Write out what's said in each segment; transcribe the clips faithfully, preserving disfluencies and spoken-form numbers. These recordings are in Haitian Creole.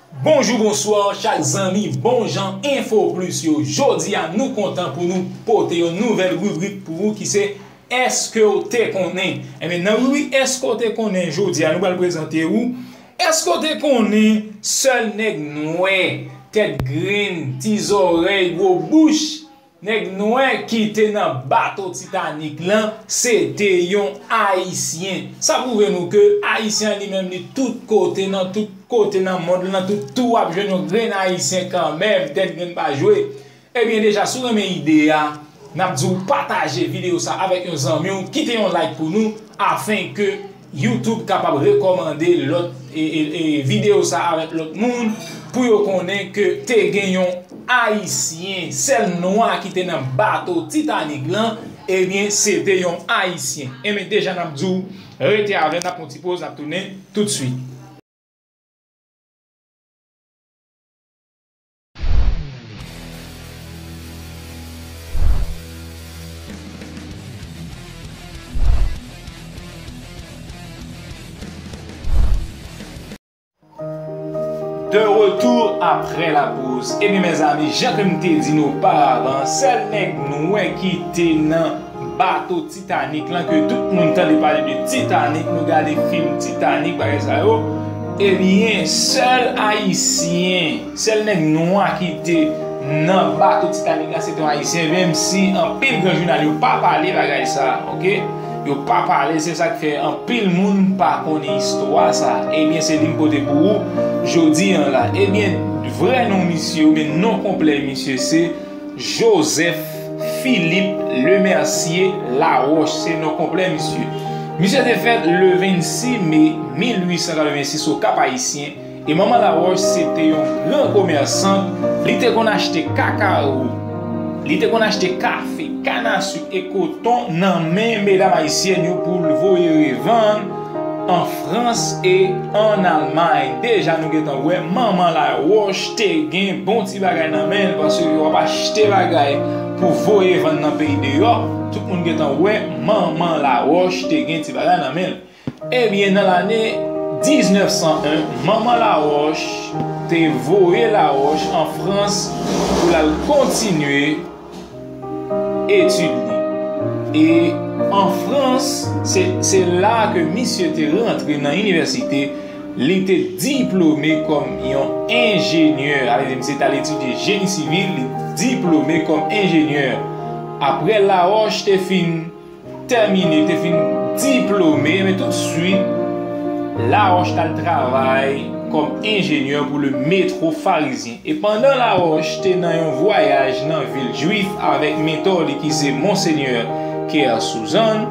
Bonjou, bonswa, chak zanmi bon jan Info Plus yo. Jodi a, nou kontan pou nou pote yon nouvèl ribrik pou ou ki se Èske w te konnen? Ebyen, nan ribrik Èske w te konnen, jodi a, nou pral prezante ou. Èske w te konnen sèl nèg nwè, tèt grenn, ti zòrèy, gwo bouch, nèg nwè ki te nan bato Titanik lan, se te yon Ayisyen. Sa pwouve nou ke Ayisyen an li menm, li tout kote, nan tout kote nan mond lan, tout tou w ap jwenn yon grenn Ayisyen kanmenm, tèt grenn pa jwe. Ebyen, deja, si w renmen ide a, n ap di w pataje videyo sa avèk yon zanmi w, kite yon like pou nou, afenke YouTube kapab rekòmande lòt, e, e, e, videyo sa avèk lòt moun, pou yo konnen ke te gen yon Ayisyen, sèl nwa ki te nan bato Titanik lan, ebyen, se te yon Ayisyen. Ebyen, deja, n ap di w, rete avè n, n ap pran ti poz, n ap tounen toutswit. De retour après la pause. Ebyen, mezanmi, jan ke m te di nou oparavan, sèl nèg nwè ki te nan bato Titanik lan, ke tout moun tande pale de Titanik, nou gade fim Titanik, bagay sa yo. Ebyen, sèl Ayisyen, sèl nèg nwa ki te nan bato Titanik la, se te yon Ayisyen, menm si anpil gran jounal yo pa pale bagay sa, oke? Yo pa pale, se sa k fè anpil moun pa konnen istwa sa. Ebyen, se li m pote pou ou jodi an la. Ebyen, vrè non misye, oubyen non konplè misye, se Joseph Philippe Lemercier Laroche, se non konplè misye. Misye te fèt le vennsis me mil uit san katrevensis o Kap Ayisyen, e manman Laroche se te yon gran komèsant, li te konn achte kakawo, li te konn achte kafe, kanasik e koton nan men medam ayisyèn yo pou l voye revann an Frans e an Almay. Deja nou gentan wè manman Laroche te gen bon ti bagay nan men l, paske w ap achte bagay pou voye vann nan peyi deyò, tout moun gentan wè manman Laroche te gen ti bagay nan men l. Ebyen, nan lane diznèf san en, manman Laroche te voye Laroche an Frans pou l al kontinye etid li. E an Frans, se, se la ke misye te rantre nan inivèsite, li te diplome kòm yon enjenyè, sa vle di misye t al etidye jeni sivil, li diplome kòm enjenyè. Apre Laroche te fin tèmine, te fin diplome, men toutswit, Laroche t al travay kòm enjenyè pou le Metro Farizyen. E pandan Laroche te nan yon vwayaj nan vil Jwif avèk mentò li ki se Monsenyè Kersouzan,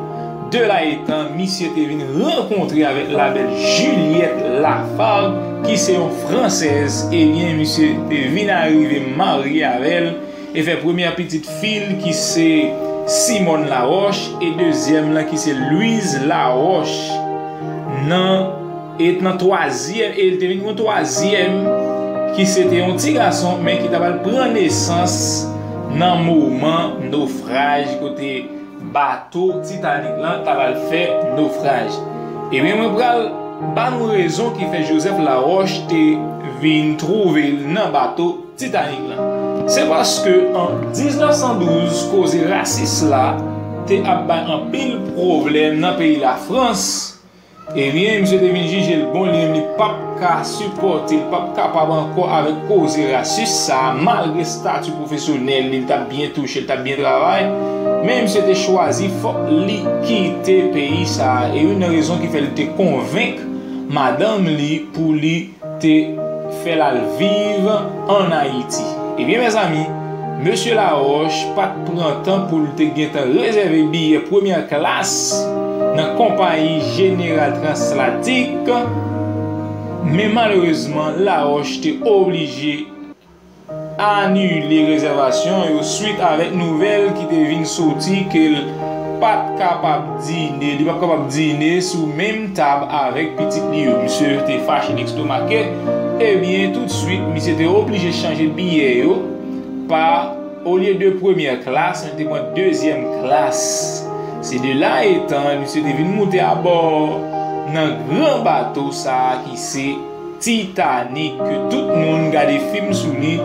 de la etan, misye te vin rankontre avèk la bèl Juliette Lafargue, ki se yon Fransèz, ebyen, misye te vin arive marye avè l, e fè premyè pitit fi l ki se Simone Laroche e dezyèm lan ki se Louise Laroche. Nan, e nan twazyèm, e l te vin gen yon twazyèm ki se te yon ti gason, men ki ta pral pran nesans nan moman nofraj kote bato Titanic lan ta pral fè nofraj. Ebyen, mwen pral ba nou rezon ki fè Joseph Laroche te vin twouve l nan bato Titanic lan. Se paske an diznèf san douz, koze rasis la te ap bay anpil pwoblèm nan peyi Lafrans. Ebyen, misye te vin jije l bon, li menm li p ap ka sipòte, li p ap kapab ankò avèk koze rasis sa a, malgre stati pwofesyonèl li, li t ap byen touche, li t ap byen travay, men misye te chwazi fòk li kite peyi sa a. E youn nan rezon ki fè li te konvenk madanm li pou li te fè l al viv ann Ayiti. Ebyen, mezanmi, mesye Laroche pa t pran tan pou l te gentan rezève biyè premyè klas nan konpayi Jeneral Transatlantik, men malerezman, Laroche te oblije anile rezèvasyon yo swit avèk nouvèl ki te vin soti ke l pa t kapab dine, li p ap kapab dine sou menm tab avèk pitit li yo. Misye te fache, l estomake. Ebyen, toutswit, misye te oblije chanje biyè yo pa, olye de premyè klas, li te pran dezyèm klas. Se de la etan, misye te vin moute abò nan gran bato sa a ki se Titanic, ke tout moun gade fim sou li,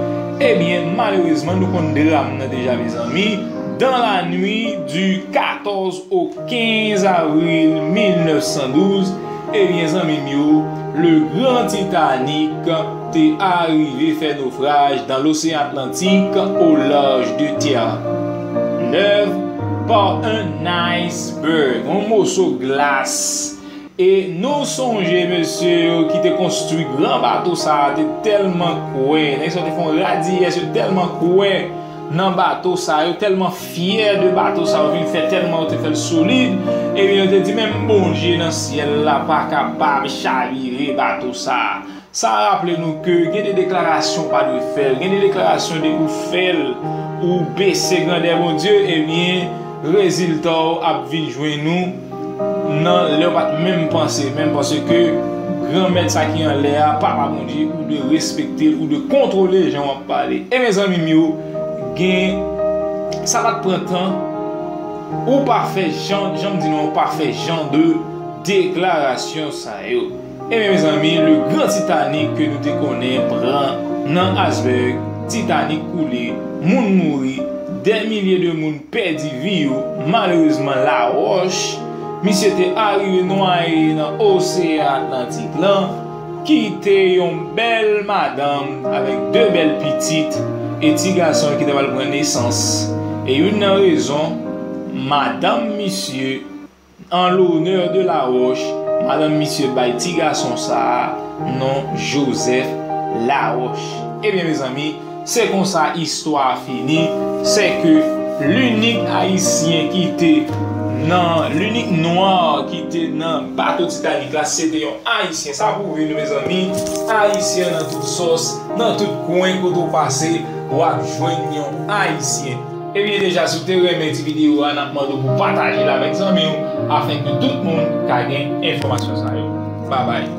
ebyen, malerezman, nou konn dram nan deja, mezanmi. Dans la nuit du quatorze au quinze avril mille neuf cent douze, ebyen, zanmi m yo, le grand Titanic te arive fè nofraj dans l'océan Atlantique au large de Terre Neuve par un iceberg, yon moso glas. E nou sonje mesye yo ki te konstwi gran bato sa a te tèlman kwè, nèg sa yo te fè yon radiyès, yo tèlman kwè nan bato sa a, yo tèlman fyè de bato sa a, yo vin fè tèlman yo te fè l solid, ebyen yo te di menm Bondye nan syèl la pa kapab chavire bato sa a. Sa raple nou ke gen de deklarasyon w pa dwe fè l, gen de deklarasyon depi w fè l, ou bese grandè Bondye, ebyen, rezilta w ap vin jwenn ou nan lè w pa t menm panse, menm paske Granmèt sa ki anlè a, Papa Bondye, ou dwe respekte l, ou dwe kontwole jan w ap pale. E mezanmi m yo, gen, sa pa t pran tan, ou pa fè jan, jan m di nou, ou pa fè jan de deklarasyon sa yo. Ebyen, mezanmi, le grand Titanic ke nou te konnen pran nan iceberg, Titanic koule, moun mouri, dè milye de moun pèdi vi yo, malerezman, Laroche, misye te arive nwaye nan Oseyan Atlantik lan, kite yon bèl madanm avèk de bèl pitit e ti gason ki ta pral pran nesans. E youn nan rezon, madanm misye, en l'honneur de Laroche, madanm misye bay ti gason sa a non Joseph Laroche. Ebyen, mezanmi, se konsa istwa a fini. Se ke linik ayisyen ki te nan, linik nwa ki te nan bato Titanic la, se te yon ayisyen. Sa pwouve nou, mezanmi, ayisyen nan tout sòs, nan tout kwen kote w pase, w ap jwenn yon ayisyen. Ebyen deja, si w te renmen ti videyo a, n ap mande w pou pataje l avèk zanmi w, afenke tout moun ka gen enfòmasyon sa yo. Babay.